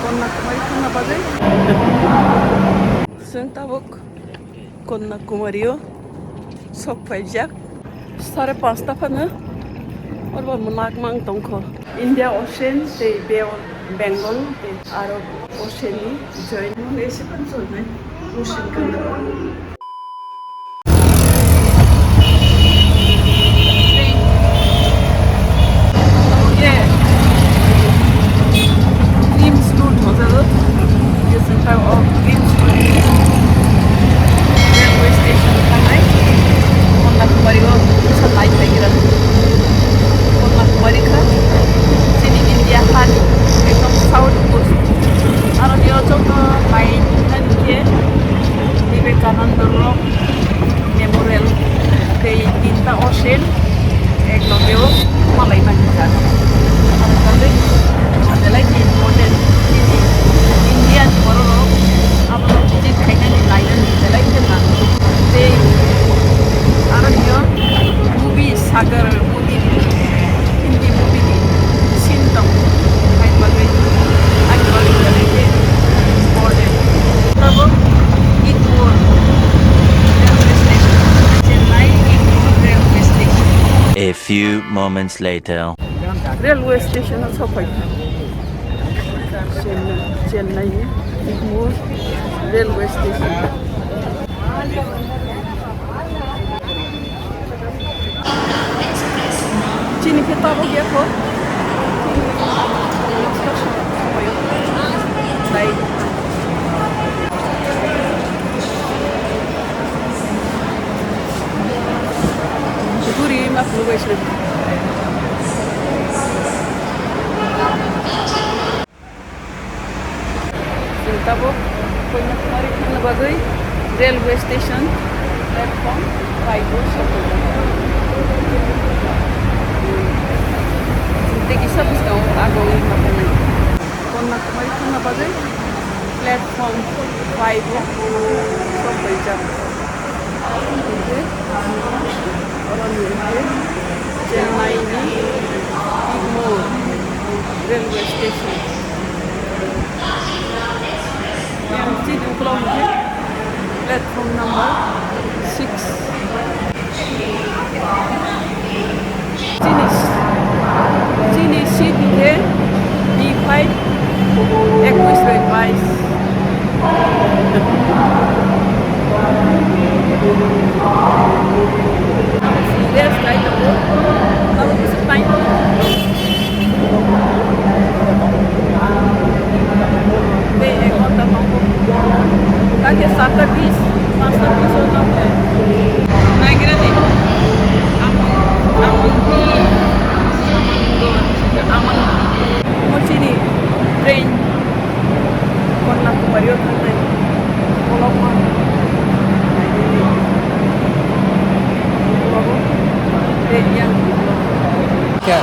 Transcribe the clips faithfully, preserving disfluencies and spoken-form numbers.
Konyakumari thangna bagwi chwng tabuk Konyakumari-o sok phaijak. Sare panchta phano oro bo mwnak mang tongkho. India Ocean tei Bay of Bengal tei Arab Ocean ni joint. Ese pan chonai ocean kanda. Railway station thangnai. Konyakumari o bwsa lai phaigra. Konyakumari kha chini India hani ekdom south coast. Aro ni o joto nai thani khe Vivekananda Rock Memorial tei tinta ocean ek loge o malai mani jaga. Aro kale belai ni important chini India ni borok rok abo rok visit khainani lainani belai khe nang. Tei aro ni o movie Sagar movie ni Hindi movie ni scene tong. Hai bagwi, hai bagwi belai khe important. Tabuk Egmore railway station, Chennai Egmore railway station. A few moments later. Railway station o sophai. Chennai, Chennai ni Egmore railway station. Chini khe tabuk ya kho. Nai. Guri ma phuru bai se. Chwng tabuk Konyakumari thangna bagwi railway station platform five o sokphaikha. Tei kisa bwskango agwi ma phainai. Konyakumari thangna bagwi platform five o sokphaijak. Hwnkhe oroni hwnkhe Chennai ni Egmore railway station. Yang chini ukulok hwnkhe platform number six. Chini, chini seat hwnkhe B five, ekush bai bais. Rest khai tongo. Abo bwswk time. Tei ek ghonta tongo. Kake satta bis, panchta bis o tongo. Naigrani. Amon, amon, amon. Omo chini train. Konyakumari o thangnai. Kolokma. Naidi. Kologo. Tei yang. Kya?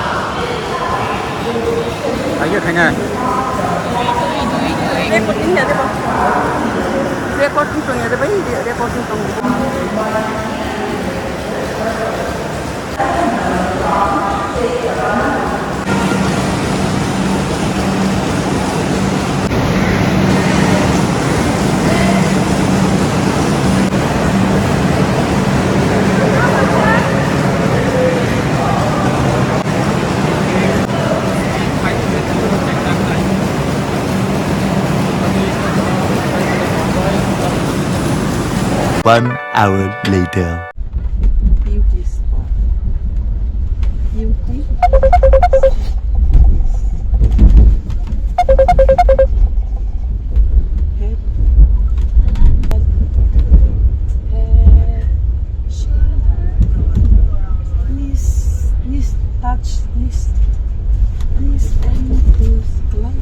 Ayo khaina. Recording ya de ba. Recording tong ya de ba, recording tong. One hour later. Beauty spot. Beauty. Please, please touch this. Please, I need to climb.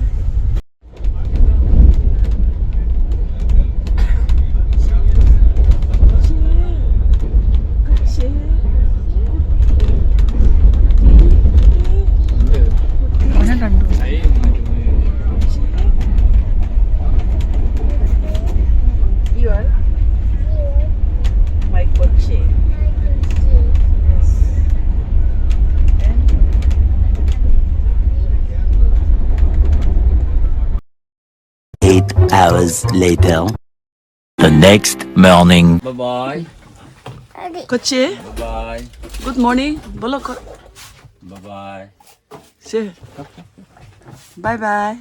Eight hours later. The next morning. Bye bye. Koche? Bye bye. Good morning. Bolo ko. Bye bye. Se. Bye bye.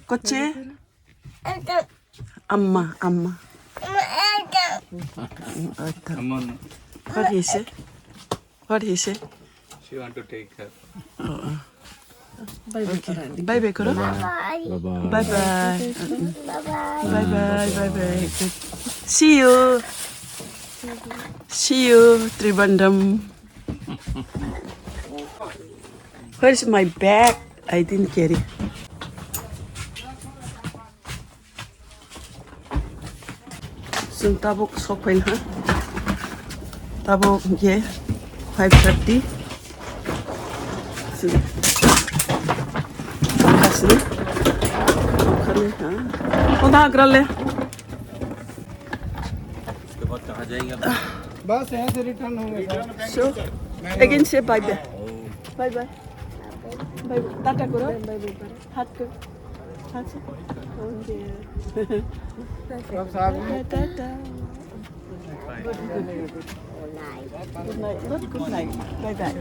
Koche? Amma, amma. Come on. What he say? What he say? She want to take her. Oh, oh. Bye bye. Okay. Bye bye koro. Bye bye. Bye bye. Bye bye. Bye bye. Bye bye. See you. See you, Trivandrum. Where's my bag? I didn't carry. Chwng tabuk sok phaina. Tabuk hwnkhe five thirty. Chwng kasni. Okhani ha. Koda agrale. उसके बाद कहाँ जाएंगे आप? बस यहाँ से रिटर्न होंगे sir. So, again say bye bye. Bye bye. Bye bye. Tata koro. Bye bye. Hug koro. Hug se. Okay. Tata. Good night. Not good night. Bye bye.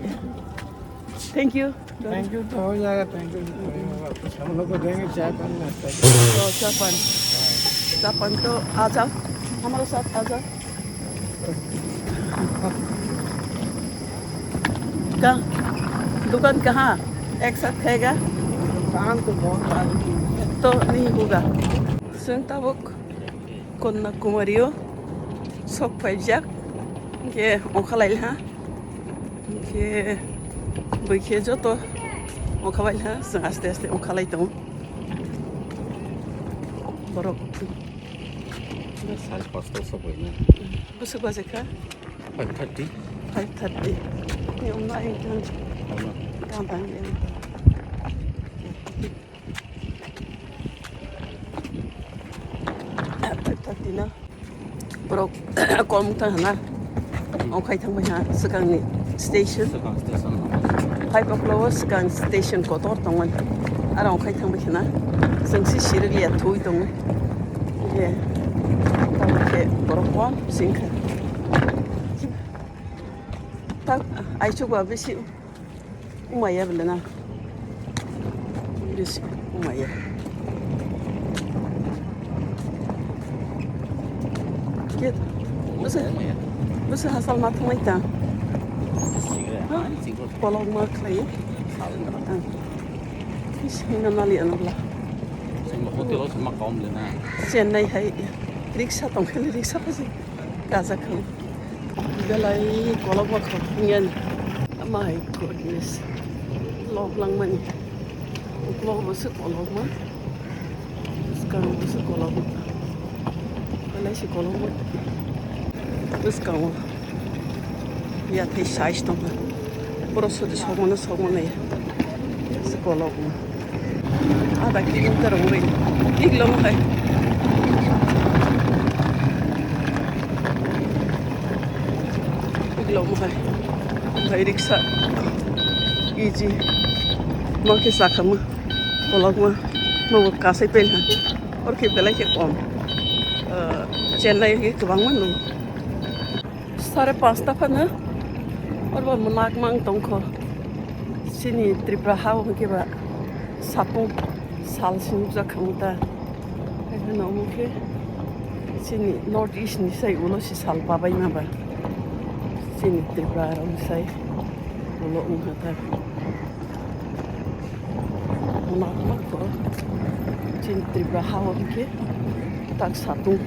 Thank you. Thank you तो हो जाएगा, thank you। हम लोग को देंगे चाय पानी नाश्ता। तो चाय पानी, चाय पानी तो आ जाओ, हमारे साथ आ जाओ। कहाँ? दुकान कहाँ? एक साथ खाएगा? दुकान तो बहुत सारी है। तो नहीं होगा। Chwng tabuk Kanyakumari o sok phaijak, hwnkhe ongkha lai ha, hwnkhe bwkhe joto ongkha bai ha, chwng aste aste ongkha lai tongo. Borok. Sare panchta o sok bai na. Bwswk bajai kha? Five thirty. Five thirty. Ni wngma ang tong. Tama. Tama ang tong. Thirty na. Borok kom thang hana. Ongkhai thang bai ha swkangni station. Swkang station. Five o'clock o swkang station kotor tongmani. Aro ongkhai thang bai khana. Chwng si sirikya thui tongo. Ye. Tamo khe borok kom singkha. Tak aichuk ba bisi. Umaya bela na. Bisi umaya. Kit. Bisi, bisi hasal ma thangmai ta. Ha? Kolok ma khlai. Bisi na nali anabla. Hotel o ma kaum le na. Chennai hai riksa tongkhali riksa pasi. Kajakhwng. Belai kolokma khok hwnyan. My goodness. Lok langmani. Uklok bo se kolokma. Swkang bo se kolokma. Belai se kolokma. Bwskango. Yathai size tongkha. Borok sodi sokmano sokmano ya. Kolok. Ada kilometer wngwi. Iglo mohai. Iglo mohai. Bai riksa. Easy. Mo khe sakhamu. Kolokma. Mo kasai pelha. Or khe belai khe kom. Chennai khe kwbangma nung. Sare panchta phano orbo mwnakmang tongkho. Chini Tripura ha o hwnkhe ba satung sal sinijak khamta. Haino omo khe chini North East ni sai ulo si sal pabai ma ba. Chini Tripura rok ni sai ulo wngkha ta. Mwnakma kho. Chini Tripura ha o hwnkhe tak satung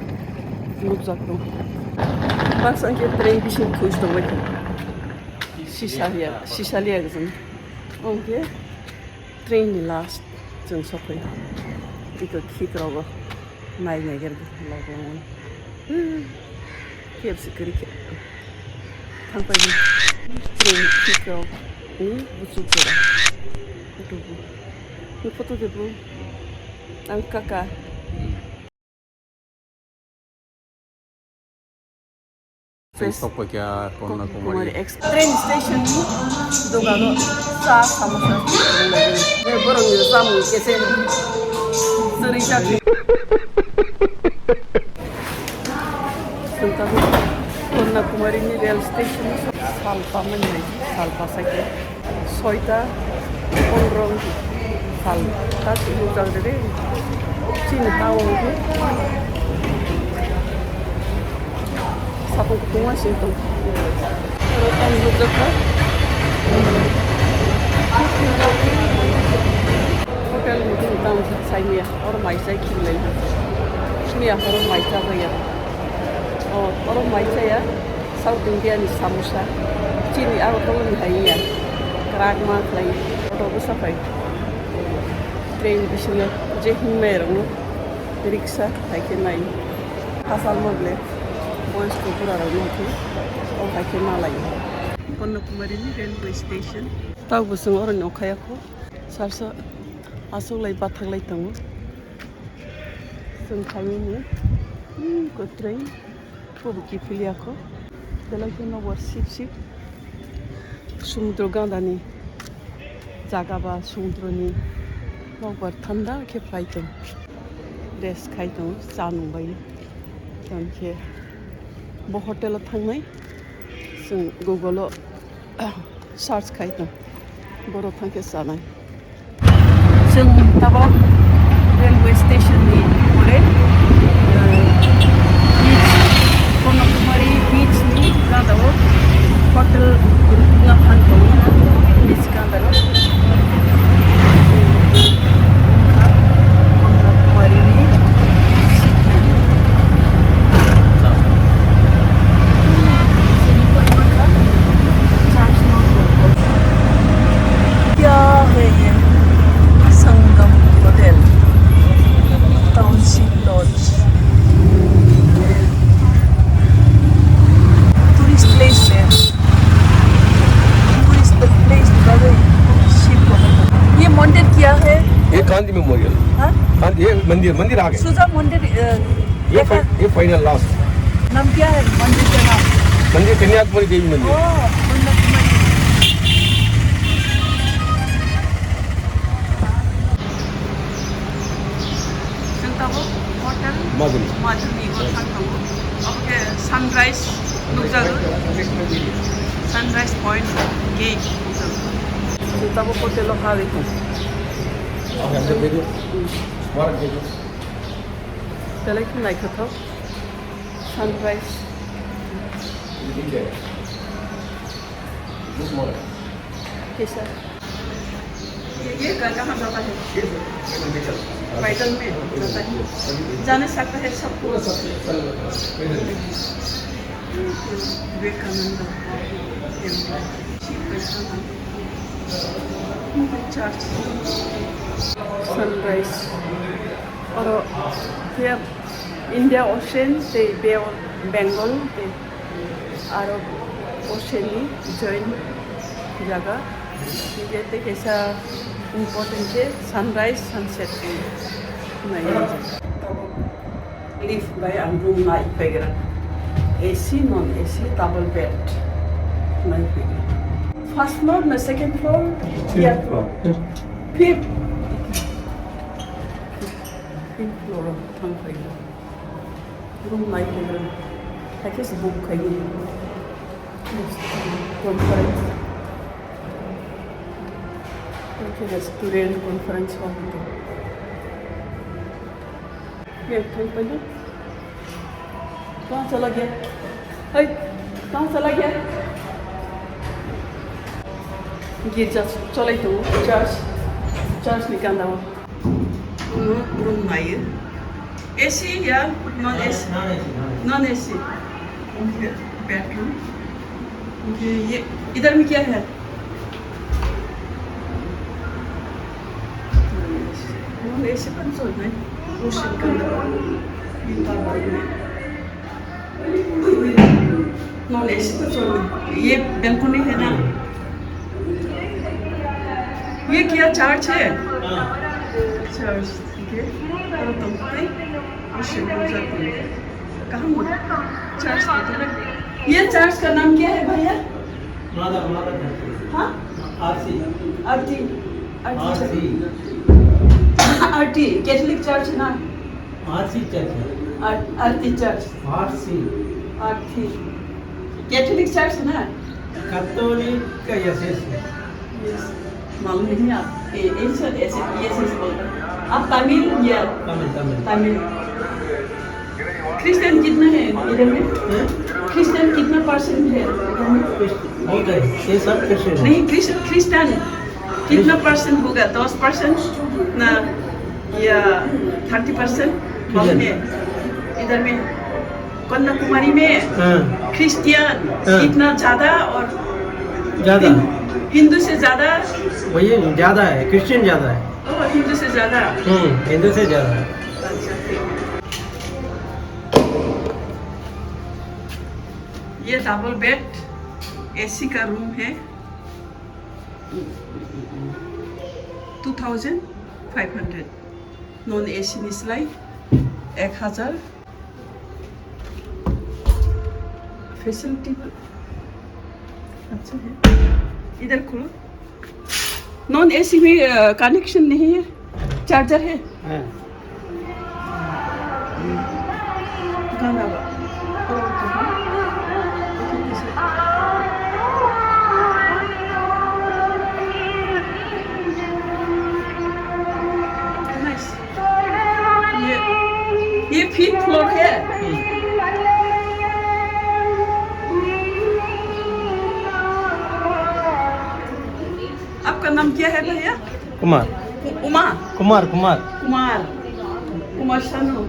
nukjak tong. Baksa hwnkhe train bising thuis tongbai kho. Sisa liya, sisa liya gajang. Hwnkhe train ni last chwng sokphai. Iko khik rogo. Nai naiger lok langwi. Kebsi kwrwi khe. Thangpai di. Kwrwi khe kok. Ni buchuk jora. Photo bu. Ni photo de bu. Ang kaka. Face. Sokpakya Kanyakumari. Kanyakumari Express. Train station ni dogano cha samosa. Borok ni samung kese. Chwng tabuk Kanyakumari ni rail station o salpa manya, salpa sakhe soita pondro salpa nukjak de. Chini ha o Sakung kutung ma sing tong. Oro tang nukjak kha. Hotel ni tang sai miya. Oro mai chai khim lai ha. Miya oro mai cha ya. O, oro mai cha ya. South India ni samosa. Chini Agartala ni hai ya. Kwrak ma khlai. Auto bwsa phai. Train bisingo je himnai rokno rickshaw hai khe nai. Phasal ma ble. Boys ko pura rok nokhe o hai khe malai. Kanyakumari ni railway station. Tao bo chwng oro ni okhaya kho. Sarsa aswk lai bathak lai tongo. Chwng khaini, hmm, kwtrwi. Bo bo kiphilya kho. Belai khe nokbar sip sip. Sumudro gandani jaga ba sumudroni nokbar thanda khe phai tong. Rest khai tong, cha nung bai. Tong khe bo hotel o thangnai. Chwng Google o search khai tong. Borok thang khe chanai. Chwng tabok railway station ni pore, eh, beach, Kanyakumari beach ni gada o hotel rwngna phan tongo, beach gada o. Kanyakumari ni क्या है ये? Sangam hotel, township lodge. Tourist place है। Tourist place है। ये मंदिर क्या है? ये गांधी मेमोरियल। हाँ? गांधी, ये मंदिर, मंदिर आ गए। सुजा मंदिर, अ, ये देखा? फाइ-, ये फाइनल लास्ट। नाम क्या है मंदिर का नाम? मंदिर कन्याकुमारी देवी मंदिर। ओ, Kanyakumari. Chwng tabuk hotel Madhuri. Madhuri o thang tongo. Obo khe sunrise nukjago. Sunrise point gate nukjago. Chwng tabuk hotel o ha ri tongo. Belai khe naithothok sunrise. Kaisa. ये, ये क-, कहाँ जाता है? पैदल में जाता है। जाने सकता है सबको। Vivekananda temple. Church. Sunrise. Oro khe India Ocean tei Bay of Bengal tei Arab Ocean ni joint jaga. Hinkhe tei kaisa important khe sunrise, sunset nai. Lift bai ang room nai paigra. A C, non A C, double bed nai paigra. First floor na second floor? Fifth floor. Fifth. Fifth floor o thang paigra. Room nai paigra. Package book khaini. Conference. Restaurant, conference hall. ये, thank you. कहाँ चला गया? है, कहाँ चला गया? गिरजा चले तो, चर्च, चर्च निकालना हो। Room, room है। A C या non A C? Non A C, non A C। Non A C। Okay, bedroom. Okay, ये इधर में क्या है? Non A C। Non A C पण चलना है। ओशन का अंदर। Non A C तो चलना है। ये बालकनी है ना? ये क्या चर्च है? चर्च। ठीक है, और तुम पे और शिव पूजा करो। कहाँ हुआ? चर्च में तो है। ये चर्च का नाम क्या है भैया? माता, माता। हाँ? आरती। आरती। आरती आरती। चर्च। आरटी, कैथोलिक चर्च है ना? आरसी चर्च है। आर-, आरती चर्च। आरसी। आरती। कैथोलिक चर्च है ना? कैथोलिक का यस, यस। यस। मालूम नहीं आप? ए, ए, सर, ऐसे, ये ऐसे बोलता है। आप तमिल या? तमिल, तमिल। तमिल। क्रिश्चियन कितना है इधर में? हैं? क्रिश्चियन कितना परसेंट है इधर में? क्रिश्चियन बहुत है, ये सब क्रिश्चियन है। नहीं, क्रिस-, क्रिश्चियन कितना परसेंट होगा? दस परसेंट ना या थर्टी परसेंट? किधर? इधर में, कन्याकुमारी में हाँ। क्रिश्चियन हाँ। कितना ज्यादा और ज्यादा। हिं-, हिंदू से ज्यादा? वही ज्यादा है, क्रिश्चियन ज्यादा है। ओ, हिंदू से ज्यादा? हम्म, हिंदू से ज्यादा है। अच्छा, ठीक है। ये डबल बेड एसी का रूम है। Two thousand five hundred. None AC निस्लाय एक हजार। फैसिलिटी अच्छा है। इधर खोलो। नॉन एसी में, अ, कनेक्शन नहीं है, चार्जर है। हाँ। गाना बा-, नाइस। ये, ये फिफ्थ फ्लोर है। हम्म। आपका नाम क्या है भैया? कुमार। कु-, उमा? कुमार, कुमार। कुमार। कुमार सानू।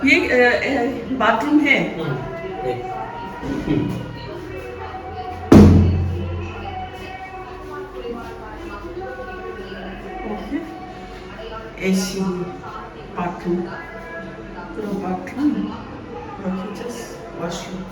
ये, अ, अ, बाथरूम है। हम्म। हम्म। Okay. AC bathroom. No bathroom। Okay, just washroom।